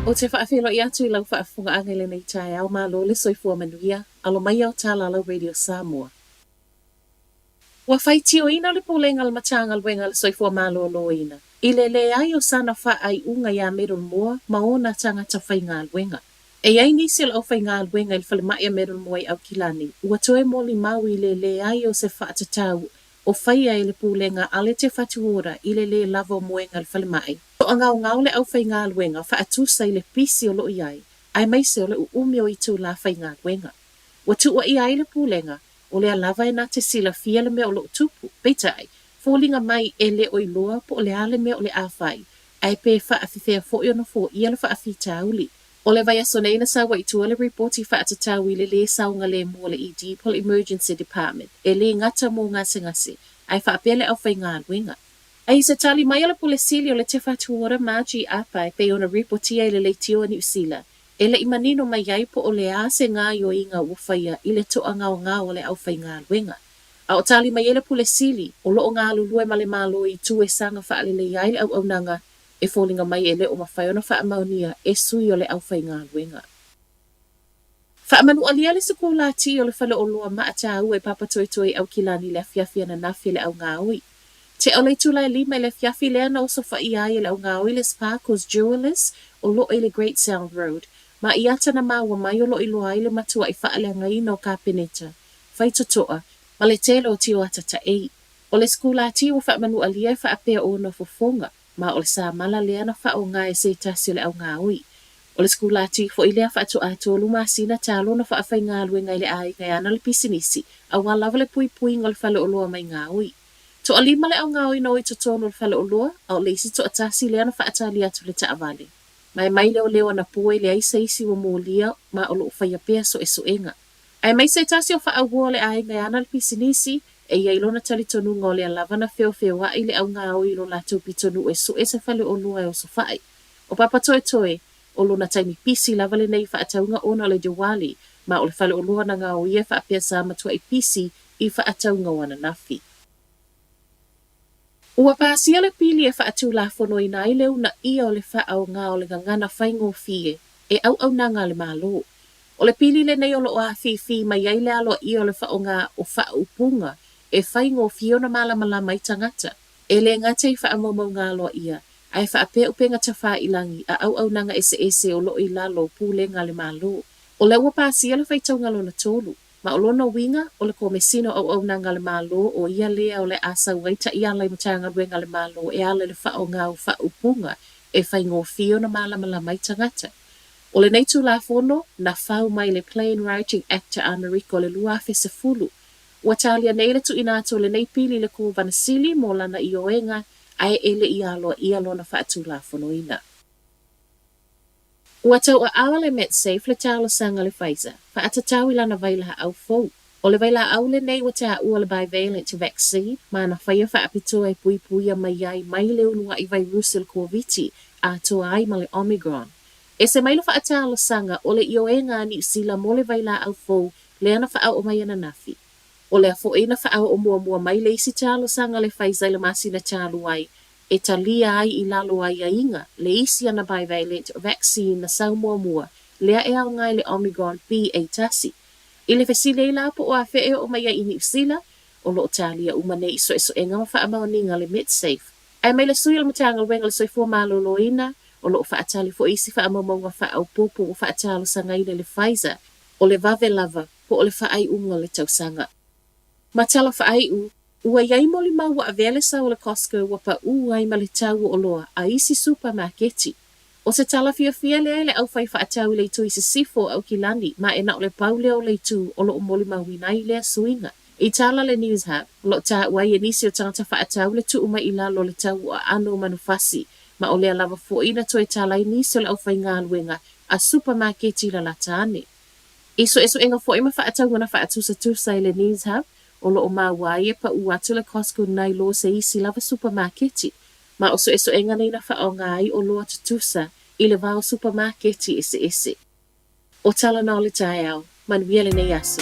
Ou te faafeiloai atu i lau faafofogaaga i lenei taeao, malo le soifua manuia, alo mai ao tala lau Radio Samoa. Ua faitioina le Pulega a le Matagaluega a le Soifua Maloloina i le leai o sana faaiuga iā Middlemore ma ona tagata faigaluega. E i ai nisi o le aufaigaluega i le falemai a Middlemore i Aukilani ua toe molimau i le leai o se faatatau o faia e le Pulega a le Te Whatu Ora i le lē lava o moega i le falemai. Toagaogao le aufaigaluega faatusa i le pisi o lo o i ai, aemaise o le ʻuʻumi o itulā faigaluega. Ua tuuaia ai le Pulega O lea lava e na te silafia le mea o lo o tupu, peitai, foliga mai e le o iloa po o le a le mea o le a fai, ae pe faafefea foi ona foia le faafitauli. O le vaiaso nei na sau ai i tua le ripoti faatatau i le lē saogalemu o le ED po o le Emergency Department, e lē gata mo gasegase, ae faapea le aufaigaluega. I se tali mai a le Pule Sili o le Te Whatu Ora Margie Apa e pei ona ripotia i le leitio a Niu Sila, E le i manino mai ai po o le a se gaoioiga ua faia i le toagaogao o le aufaigaluega. A o tali mai ai le Pule Sili, o lo o galulue ma le Malo i itu e saga faalelei ai le auaunaga, e foliga mai e le o mafai ona faamaonia e sui o le aufaigaluega. Faamanualia le sikulati o le faleoloa maataua i Papatoetoe i Aukilani i le afiafi ananafi e le augaoi. Te o le itula e lima i le afiafi lea na osofaia ai e le augaoi le Sparkles Jewellers o lo o i le Great Sound Road, ma i ata na maua mai o lo o iloa ai le matuaʻi faaleagaina o Kapeneta, faitotoa, ma le tele o tio ata taʻei. O le sikulati ua faamanualia e faapea ona fofoga, ma o le samala lea na faaaoga e se tasi o le augaoi. O le sikulati foi lea faatoa tolu masina talu ona faafaigaluega i le aiga e ana le pisinisi, aua lava le puipuiga o le faleoloa mai gaoi. Toalima le augaoi na o i totonu o le faleoloa, a o le isi toatasi lea na faatali atu i le taavale. Ma e mai leoleo anapo e leai se isi ua molia ma o lo o faia pea suesuega. Aemaise se tasi o faaauoa o le aiga e ana le pisinisi, e i ai lona talitonuga o lea lava na feofeoaʻi le augaoi i lo latou pitonuu e sue se faleoloa e osofaʻi. ʻO Papatoetoe, ʻo lona taimi pisi lava lenei i faatauga ona o le Diwali, ma o le faleoloa na gaoia e faapea sa matuaʻi pisi i faatauga o ananafi. Ua pasia le pili e faatulafonoina ai le unaʻia o le faaaoga o le gagana faigofie e auaunaga a le Malo. O le pili lenei o lo o afifi mai ai le aloaia o le faaaoga o faaupuga e faigofie ona malamalama ai tagata. E lē gata i faamaumauga aloaia, ae faapea upega tafailagi a auaunaga eseese o lo o i lalo o pulega a le Malo. O lea ua pasia le faitauga lona tolu. Ma o lona uiga, o le Komesina o Auaunaga a le Malo o ia lea o le a sau ai taiala i Matagaluega a le Malo e ala i le faaaoga o faaupuga e faigofie ona malamalama ai tagata. O lenei Tulafono, na fau mai le Plain Writing Act a Amerika o le 2010. Ua talia nei le tuuina atu o lenei pili i le Kovana Sili mo lana ioega ae e le i aloaia lona faatulafonoina. Ua tauaao le Medsafe le talosaga a le Pfizer, faatatau i lana vailaau fou. O le vailaau lenei ua taua le bivalent vaccine, ma na faia faapitoa e puipuia mai ai mai le uluaʻi vairusi o le Koviti atoa ai ma le Omicron. Ese mai le faatalosaga o le ioega a Niu Sila mo le vailaau fou lea na faaoo mai ananafi. O lea foi na faaoo muamua mai le isi talosaga a le Pfizer i le masina talu ai, e talia ai i lalo o aiaiga le isi ana bivalent vaccine na sau muamua lea e aoga i le Omicron BA1. I le fesili ai la po o afea e oo mai ai i Niu Sila, o lo o talia uma nei i suesuega ma faamaoniga a le Medsafe. Ae mai le sui o le Matagaluega o le Soifua Maloloina, o lo o faatali foi isi faamaumauga faaopoopo ua faatalosagaina i le Pfizer, o le vave lava po o le faaiuga o le tausaga. Ma tala faaiu, Ua i ai molimau ua avea le sau o le Costco ua paʻū ai ma le tau o oloa a isi supamaketi. ʻO se tala fiafia lea i le ʻaufai faatau i le itu i sisifo o Aukilani ma e na o le pau lea o le itu o lo o molimauina ai lea suiga. I tala le Newshub, o lo o taua ai e nisi o tagata faatau le tuu mai i lalo o le tau o aano o manufasi ma o lea lava foi na toe tala ai nisi o le ʻaufaigaluega a supamaketi i lalata ane. I suesuega foi ma faatauga na faatusatusa e le Newshub, o lo o maua ai e paʻū atu le Costco nai lo se isi lava supamaketi, ma o suesuega nei na faaaoga ai oloa tutusa i le va o supamaketi eseese. O tala na o le taeao, manuia lenei aso.